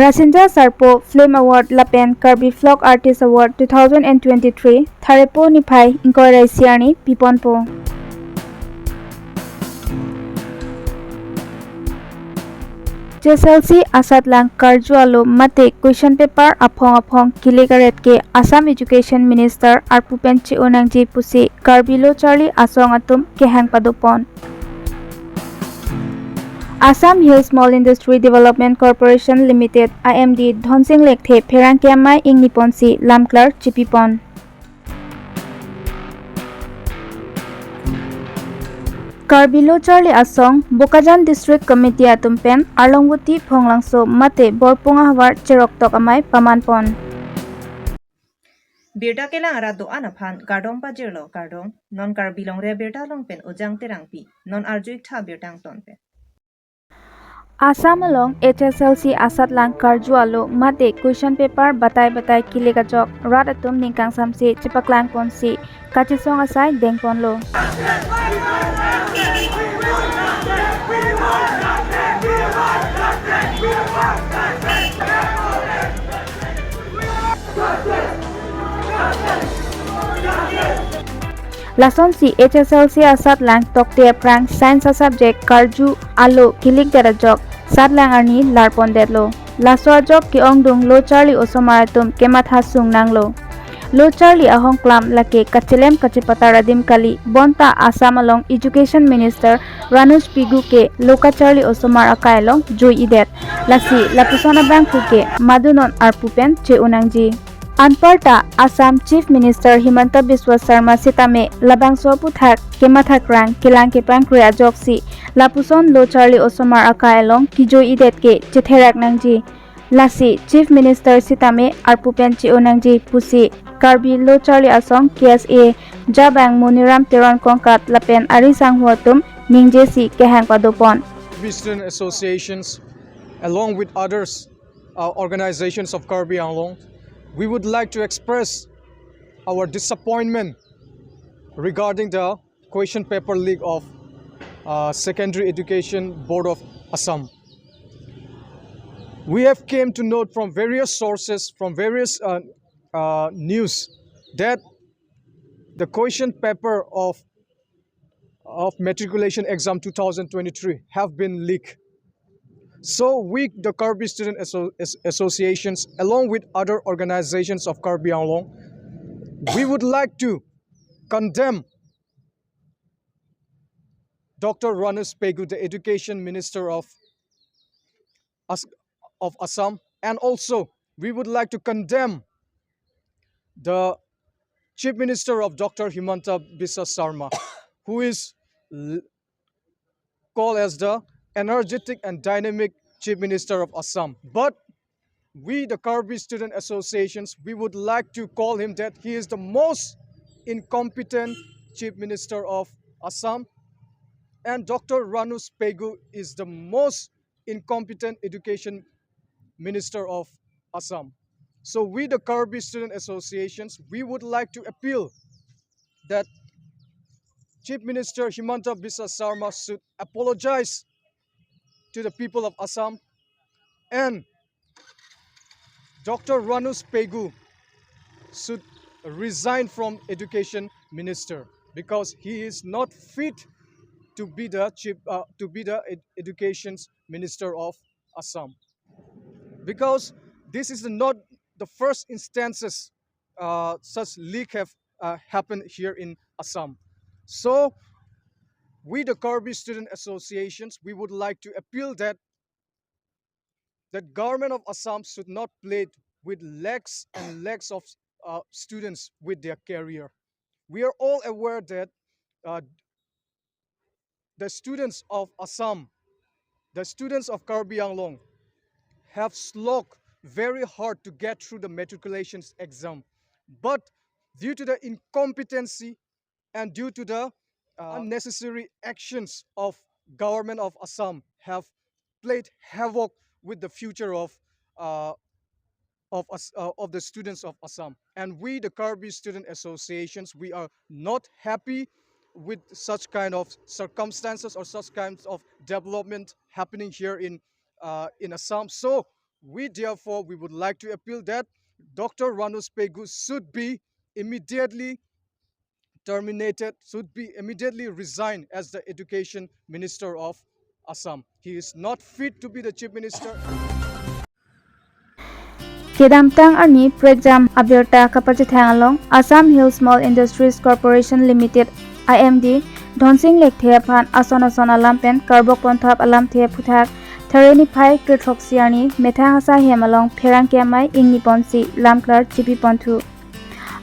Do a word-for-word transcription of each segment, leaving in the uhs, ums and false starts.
Rasinja Sarpo Film Award lapen Karbi Vlog Artist Award two thousand and twenty-three Tharepo niphai ingkoi ra isi arni piponpo. H S L C asatlang karju alo mate question paper aphong aphong kilik aret ke Assam Education Minister arpu pen che-o nangji pusi Karbi Lo Charli Asong atum kehang padopon. Assam Hill Small Industry Development Corporation Limited I M D Dhonsing Lekthe pherangke amei ingniponsi lamklar chipipon. Karbi Lo Charli Asong, Bokajan District Committee atum pen Arlongvoti Phonglangso mate Borpung ahavar cheroktok amei pamanpon. Birta kelang arat do-an aphan kardom pajirlo, kardom. Non Karbi Longri Abirta along pen Ujang Terangpi, non arju iktha birta angton pen. Assam along H S L C asatlang karju alo mate question paper batai batai kilik ajok rat atum ningkangsamse chepaklangponsi kachesong asai dengponlo. Lasonsi H S L C asatlang tokte aphrang science asubject karju alo kilikdet ajok satlang arni larpondetlo. Laso ajok ke-ongdung Lo Charli osomar atum kematha sung nanglo. Lo Charli ahongklam lake kachelem kachepatar adim kali, bonta Assam along Education Minister Ranush Pegu ke Lo Charli osomar akai along joi-idet. Lasi lapuson abangphu ke madunon arpu pen che-o nangji. Anparta Assam Chief Minister Himanta Biswa Sarma sitame labangso aphuthak kemathakrang kelang kepangkre ajoksi lapuson Lo Charli osomar akai along kejoi-idet ke chetherak nangji. Lasi Chief Minister sitame arpu pen che-o nangji pusi Karbi Lo Charli Asong K S A jabang Moniram Teron Kongkat lapen ari sangho atum ningjesi kehang padopon. Karbi Student Associations, along with others, uh, organizations of Karbi Anglong, we would like to express our disappointment regarding the question paper leak of uh, Secondary Education Board of Assam. We have came to note from various sources, from various uh, uh, news, that the question paper of of matriculation exam two thousand twenty-three have been leaked. So we, the Karbi Student Asso- As- Associations, along with other organizations of Karbi Anglong, we would like to condemn Doctor Ranush Pegu, the Education Minister of As- of Assam, and also we would like to condemn the Chief Minister of Doctor Himanta Biswa Sarma, who is l- called as the energetic and dynamic Chief Minister of Assam. But we, the Karbi Student Associations, we would like to call him that he is the most incompetent Chief Minister of Assam, and Doctor Ranush Pegu is the most incompetent Education Minister of Assam. So we, the Karbi Student Associations, we would like to appeal that Chief Minister Himanta Biswa Sarma should apologize to the people of Assam, and Doctor Ranush Pegu should resign from Education Minister, because he is not fit to be the chief uh, to be the ed- education minister of Assam, because this is not the first instances uh, such leak have uh, happened here in Assam. So we, the Karbi Student Associations, we would like to appeal that that government of Assam should not play with lakhs and lakhs of uh, students with their career. We are all aware that uh, the students of Assam, the students of Karbi Anglong, have slog very hard to get through the matriculation exam. But due to the incompetency and due to the uh, unnecessary actions of government of Assam, have played havoc with the future of uh, of us uh, of the students of Assam. And we, the Karbi Student Associations, we are not happy with such kind of circumstances or such kinds of development happening here in uh, in Assam. So We therefore, we would like to appeal that Doctor Ranoj Pegu should be immediately terminated, should be immediately resigned as the Education Minister of Assam. He is not fit to be the Chief Minister. Kedamtang arni prekjam abirta kapachethang along Assam Hill Small Industries Corporation Limited, I M D, Dhonsing Lekthe aphan ason ason alam pen karbok ponthap alamthe aphuthak There niphai kre throksi arni methang asa hem along pherangke amei ingni ponsi lamklar chipi ponthu.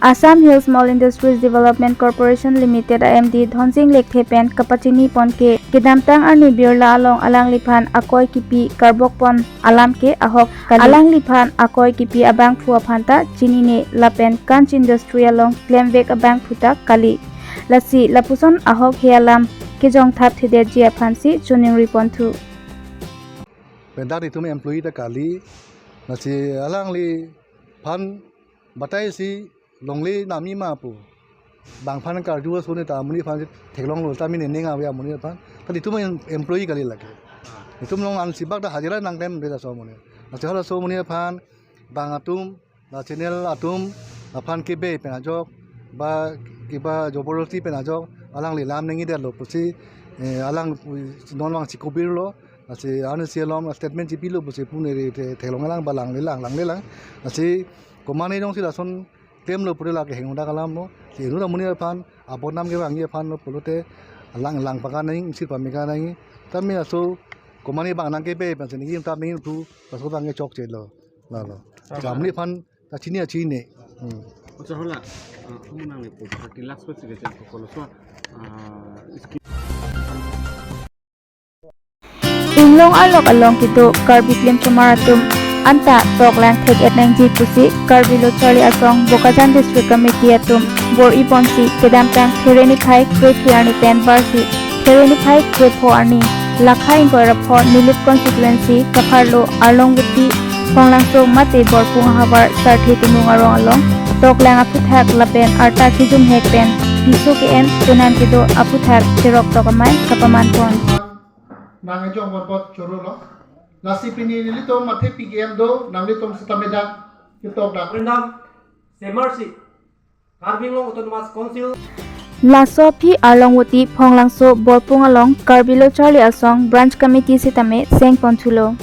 Assam Hill Small Industries Development Corporation Limited, I M D, Dhonsing Lekthe pen kapachini pon ke kedamtang arni birla along alangliphan akoi kipi karbok pon alam ke ahok kali. Alangliphan akoi kipi abangphu aphan ta chinine lapen Kanch Industry along klemvek abangphu ta kali. Lasi lapuson ahok he alam kejongthap thedetji aphansi choningri ponthu. Pen dak netum employee ta kali, lasi alangliphan batai si longle nami ma pu. Bang phan karju aso ne ta amonit aphan theklonglo, ta mene ning ave amonit aphan. Ta netum em-, employee kali lake. Netum along ansi bak ta hajira nangklemdet laso amonit. Lasi halaso amonit aphan bang atum, la channel atum aphan kebe pen ajok, ba kiba jabardasti pen ajok, alangli lam nangji detlo pusi, eh, alang non vangsi kobirlo, lasi arnisi alom statement chipilo pusi pu ne re the-, theklong lang ba langlelang, langlelang. Lasi komane jongsi lason klemlo pura lake hengdang alamlo. Si inut amonit aphan abodnam kevangji aphan lo pulote lang, lang pakan nangji, sir pameka nangji. Tame laso komane bang nangkebe pensi nangji tam nangji thu laso bang ke chokchelo. Lalo. Acha. Amonit aphan ta chini achini. Hmm. Acha, hala, ah, kamu nang ni pu thirty lakhs ko sige chak ko lo so, ah, scheme. Inglong arlok along kedo Karbi klimsomar atum anta toklang thek-et nangji pusi Karbi Lo Charli Asong Bokajan District Committee atum bor-i ponsi kedamtang There niphai kre phli arni pen barsi There niphai kre pho arni lakha ingkoi ra pho Nilip constituency kapharlo Arlongvoti, Phonglangso mate Borpung ahavar Sarthe Timung arong along toklang aphuthak lapen arta kejumhek pen piso ke-en penan kedo aphuthak cheroktok amei kapaman pon. Nang ajong bot bot choro lo. Lasi pini nelitum mathe P K M do, nanglitum sitame dak ketok dak. Rindam, Semarsi, Karbi Anglong Autonomous Council. Laso aphi Arlongvoti Phonglangso Borpung along Karbi Lo Charli Asong Branch Committee sitame seng ponthulo.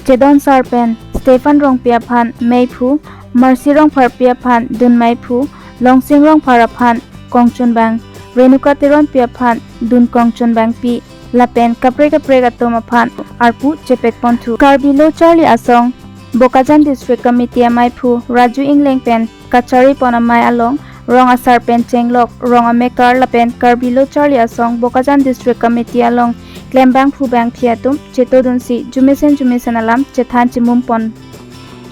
Chedon Sar pen Stephen Rongpi aphan meiphu, Mercy Rongpharpi aphan dun meiphu, Longsing Rongphar aphan kongchunbang, Renuka Teronpi aphan dun kongchunbangpi, lapen kaprek kaprek atum aphan arpu chepek ponthu. Karbi Lo Charli Asong Bokajan District Committee ameiphu Raju Ingleng pen kachari pon amei along rong asar pen chenglok, rong amekar lapen Karbi Lo Charli Asong Bokajan District Committee along klembangphu bangphi atum chetodunsi jumesen jumesen alam chethan chimum pon.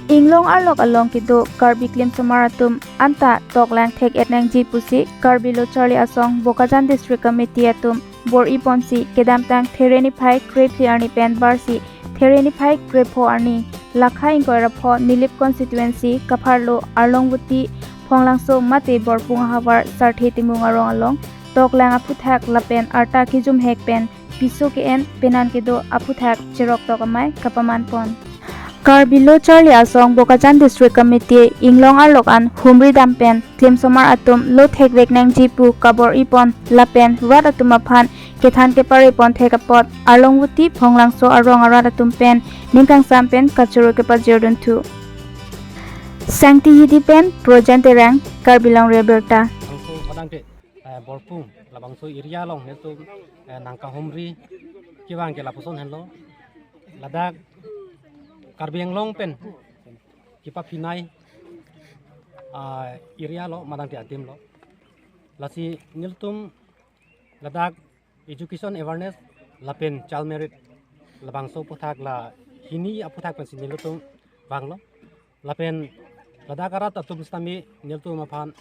Inglong arlok along kedo Karbi klimsomar atum anta toklang thek-et nangji pusi Karbi Lo Charli Asong Bokajan District Committee atum bor-i ponsi kedamtang There niphai kre phli arni pen barsi There niphai kre pho arni lakha ingkoi ra pho Nilip constituency kapharlo Arlongvoti, Phonglangso mate Borpung ahavar Sarthe Timung arong along toklang aphuthak lapen arta kejumhek pen piso ke-en penan kedo aphuthak cheroktok amei kapaman pon. Karbi Lo Charli Asong Bokajan District Committee inglong arlok an humri dam pen klimsomar atum lo thekvek nangji pu kabor-i pon lapen rat atum aphan kethan kepare pon thek apot Arlongvoti Phonglangso arong arat atum pen ning kangsam pen kachoro kepajir dunthu. Sangti Hidi pen Projan Terang, Karbi Longri Abirta. Labangso padang te, eh, Borpung, labangso area along netum, eh, nangkahumri kevang ke lapuson henlo. Ladak Karbi Anglong pen kepapinai, ah, area lo, madang te adim lo. Lasi nelitum ladak education awareness lapen child marriage labangso aphuthak la hini aphuthak pensi nelitum vanglo. Lapen ladak arat atum sitame nelitum aphan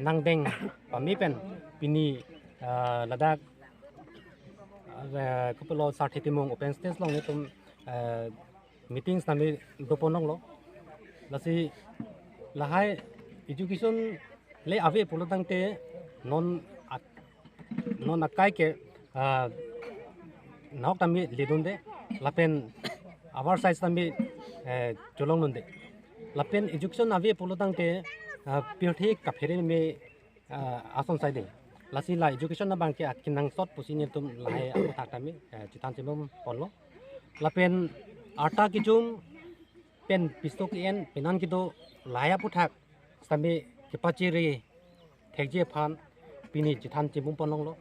nangdeng pame pen pini, ah, ladak, ah, kopilo Sarthe Timung open stage along nelitum, ah, meeting sitame dopon longlo. Lasi lahai education le ave pulo tangte non ak-, non akai ke, ah, nahok tame ledunde lapen Our side sitame, eh, cholong nonde. Lapen education ave pulo tangte, ah, pirthe kaphere me, ah, ason side. Lasi la education abangke akenangsot pusi nelitum lahai aputhak tame, eh, chethan chemum ponlo. Lapen arta kejum pen piso ke-en penan kedo lahai aputhak sitame kepachere thekji aphan pini chethan chemum ponlonglo.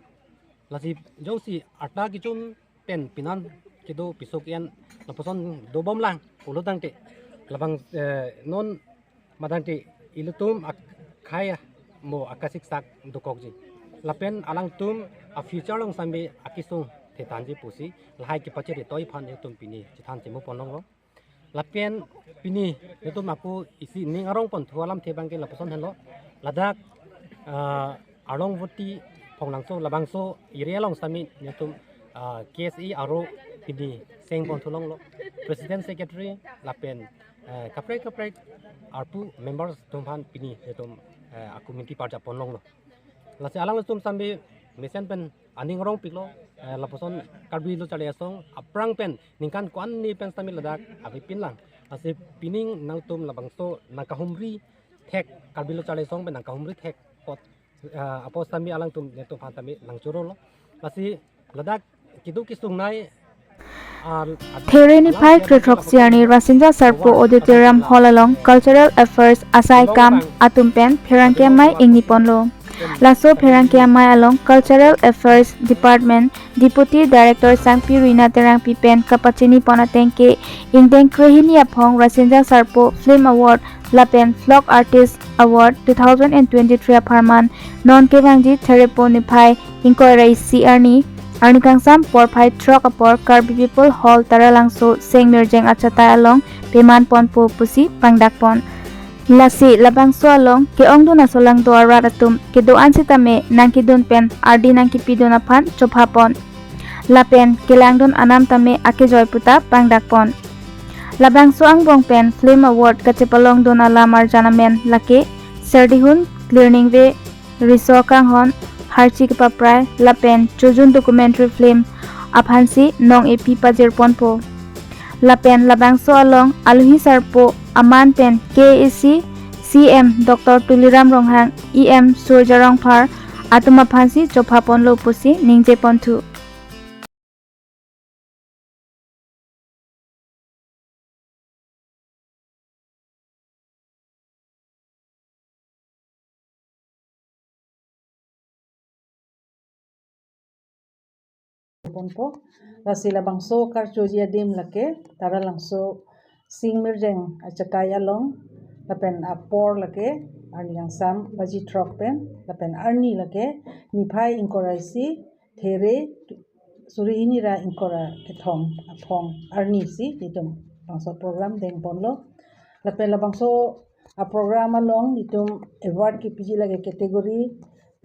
Lasi jongsi arta kejum pen penan kedo piso ke-en lapuson dobomlang pulo tangte labang, eh, non matangte ilitum akhei mo akasiksak dokokji. Lapen alangtum a-future along sitame akesung thethanji pusi lahai kepachere toi aphan ilitum pini chethan chemum ponlonglo. Lapen pini nelitum ako isi ning arong ponthu alamthe abangke lapuson henlo. Ladak, ah, Arlong Voti Phonglangso labangso area along sitame nelitum, ah, K S A aro pini seng ponthullonglo. President, secretary lapen, eh, kaprek kaprek arpu members atum aphan pini nelitum, eh, a-committee parja ponlonglo. Lasi alanglitum sitame mesen pen aning arongpiklo, eh, lapuson Karbi Lo Charli Asong aphrang pen ningkan ko-an ni pen sitame ladak avepinlang. Lasi pining nangtum labangso nangkahumri thek, Karbi Lo Charli Asong pen nangkahumri thek apot, eh, apot sitame alangtum nelitum aphan sitame nangchorolo. Lasi ladak kedo kesungnei, ah, There niphai kre-throksi arni Rasinja Sarpo Auditorium Hall along Cultural Affairs asaikam atum pen pherangke amei ingniponlo. Laso pherangke amei along Cultural Affairs Department Deputy Director Sangpi Rina Terangpi pen kapachinipon ateng ke ingdeng krehini aphong Rasinja Sarpo Film Award lapen Folk Artist Award two thousand and twenty-three apharman non kevangji Therepo niphai ingkoi ra isi arni, arni kangsam porphai throk apor Karbi People Hall Taralangso Seng Mirjeng achatai along peman ponpo pusi pangdakpon. Lasi labangso along ke-ongdun asolangdo arat atum kedo-an sitame nangkedun pen ardi nangkepidun aphan chophapon. Lapen kelangdun anam tame akejoi puta pangdakpon. Labangso angbong pen Film Award kachepalongdun alam arjan amen lake Serdihun, Klirningve, Riso Kanghon, Harchi Kepaprai lapen Chojun documentary film aphansi nong-epi pajirponpo. Lapen labangso along aluhi sarpo aman pen K A A C C E M Doctor Tuliram Ronghang, E M Surjya Rongphar atum aphansi chophaponlo pusi ningjeponthu. Ponpo, lasi labangso karchoji adim lake Taralangso Seng Mirjeng achatai along, lapen apor lake arni kangsam baji throk pen, lapen arni lake niphai ingkoi ra isi There suri hini ra ingkoi ra kethom aphong arni si nelitum labangso program dengponlo. Lapen labangso a-program along nelitum award kepiji lake category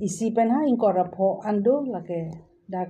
isi pen ha ingkoi ra pho an do, lake dak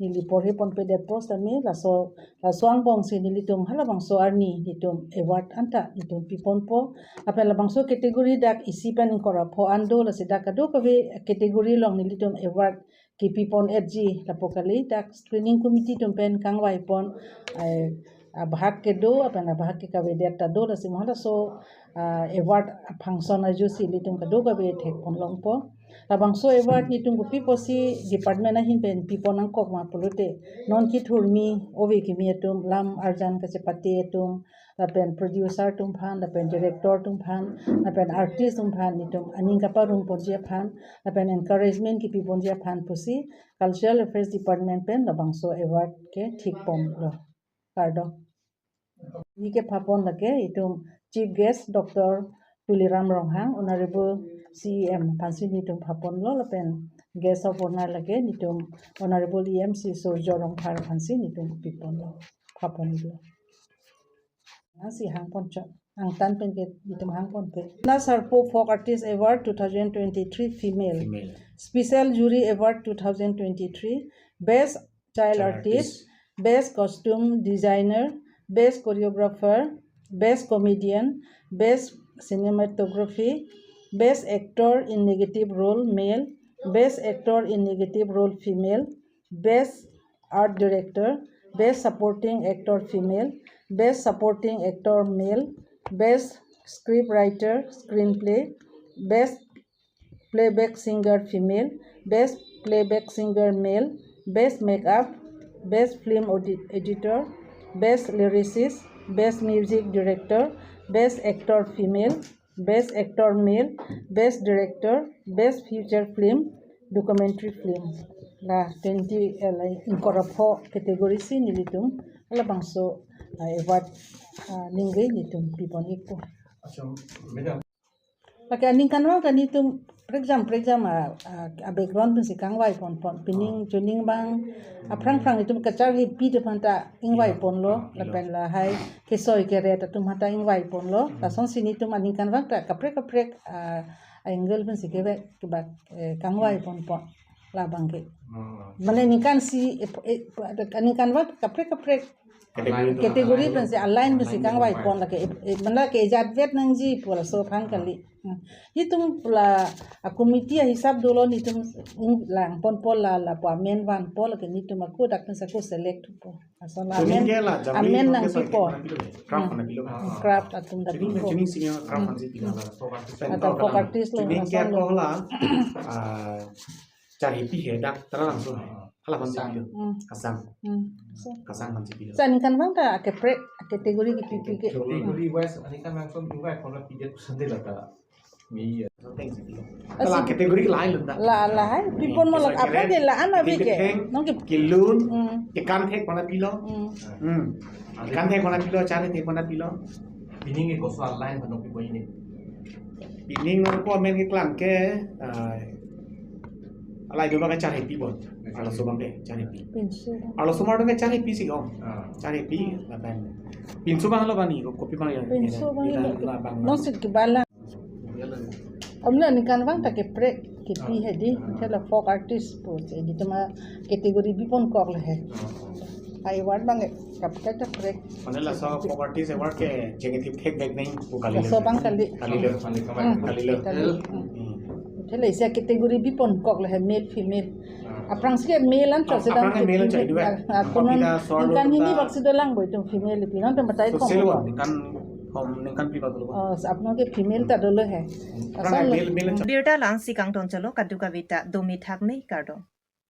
neli porhi ponpedetpo sitame laso, laso angbong si nelitum halabangso arni nelitum award anta nelitum piponpo. Lapen labangso category dak isi pen ingkoi ra pho an do, lasi dak kadokave category along nelitum award kepipon-etji lapu kali, dak screening committee atum pen kangvaipon, eh, abahak kedo, lapen abahak ke kavedet ta do, lasi mo halaso, ah, award function ajoksi nelitum kadokave thekponlongpo. Labangso award nelitum kopi pusi department ahin pen pipon nangkok ma pulote, non kethurmi ove kimi atum, lam arjan kachepate atum, lapen producer atum aphan, lapen director atum aphan, lapen artist atum aphan nelitum aning kaparongponji aphan, lapen encouragement kepiponji aphan pusi Cultural Affairs Department pen labangso award ke thikponlo. Kardom. Neli kephapon lake itum Chief Guest Doctor Tuliram Ronghang, Honorable C E M aphansi nelitum phaponlo, lapen Guest of Honour lake nelitum Honorable E M C Surjya Rongphar aphansi nelitum piponlo, phaponlo. Nangsi hangponchot, angtan pen ke itum hangponpe. Rasinja Sarpo Folk Artist Award two thousand twenty-three Female. Female. Special Jury Award two thousand twenty-three, Best Child Child Artist, Artist. Best Costume Designer, Best Choreographer, Best Comedian, Best Cinematography, Best Actor in Negative Role Male, Best Actor in Negative Role Female, Best Art Director, Best Supporting Actor Female, Best Supporting Actor Male, Best Script Writer Screenplay, Best Playback Singer Female, Best Playback Singer Male, Best Makeup, Best Film Audi- Editor, Best Lyricist, Best Music Director, Best Actor Female, Best Actor Male, Best Director, Best Feature Film, Documentary Film. La twenty, eh, la ingkoi ra pho category si nelitum halabangso, ah, award, ah, ningve nelitum pipon ikpo. Lake aningkanvang ta nelitum prekjam prekjam a, a, a background pensi kangvai ponpon. Pining chuning abang aphrang phrang nelitum kacharhepi atum aphanta ingvai ponlo, lapen lahai kesoi keret atum aphanta ingvai ponlo. Lasonsi nelitum aningkanvang ta kaprek kaprek, ah, angle pensi kevek kebak, eh, kangvai ponpon labang ke. Mane ningkan si, eh, eh, aningkanvang kaprek kaprek category pensi align pensi kangvai pon lake, eh, eh, mane ke ajat vet nangji pu laso aphan kali. Hmm. Nelitum la, ah, committee ahisap dolo nelitum, mm, lang ponpo la, lapu amen vanpo lake nelitum ako dak pensi ako select po. Laso la chuning amen, ke la jangli amen nangpipo. Craft nangpilo. Craft atum ta chuning, pipo. Chuning senior craft nangpilo. Pen atau to folk artist lo, chuning ke lason lo. Ako la, ah, charhepi he dak Taralangso he. Halabangso pilo. Hmm. Kasang. Hmm. So. Kasang nangpilo. Sa aningkanvang ta kaprek category kipi ke. Category wise aningkanvang so ingvai ponlo pi det pusat de lata. Mi ya. Thanks pilo. Asi la category lahai lo ta. La lahai. Pipon mo la apa de la ana pi ke. Nong ke kelun. Hmm. Kekan thek nangpilo. Hmm. Hmm. Kekan thek nangpilo, charhepi nangpilo. Pining ke koso align nangpipo ini. Pining nangko amen keklang ke, ah, alai do ba ke charhepi bon. Arloso abang ke charhepi. Pinso. Arloso mar do ke charhepi si om. Ah. Charhepi lapen pinso abang lo bani ko kopi abang ya. Pinso abang ya, lo. Labang. Nonsi kebala. Amla aningkanvang ta kaprek kipi hedi, hala folk artist pu si nelitum a category biponkok le he. Ai award abang kaprek kaprek. Mane laso folk artist award ke chengthip thek bek neng pu kali. Laso abang kali. Kalilo. Hmm. Kalilo. Kali. Hmm. Hmm. Hala isi category biponkok le he, male female. Aphrangsi ke male an chot si dam. Aphrang ke male an chot, female. Idu, eh. Ah, ah, konon ningkan hini bak si dolang bo itum female pi, non tem batai. So kong selo bo. Ningkan, kom ningkan pi bak dolo. Oh, apno ke female ta dolo he. Aphrang ke male, male an chot. Birta la-ansi kangton cholo, kadokave ta dome thakme kardom.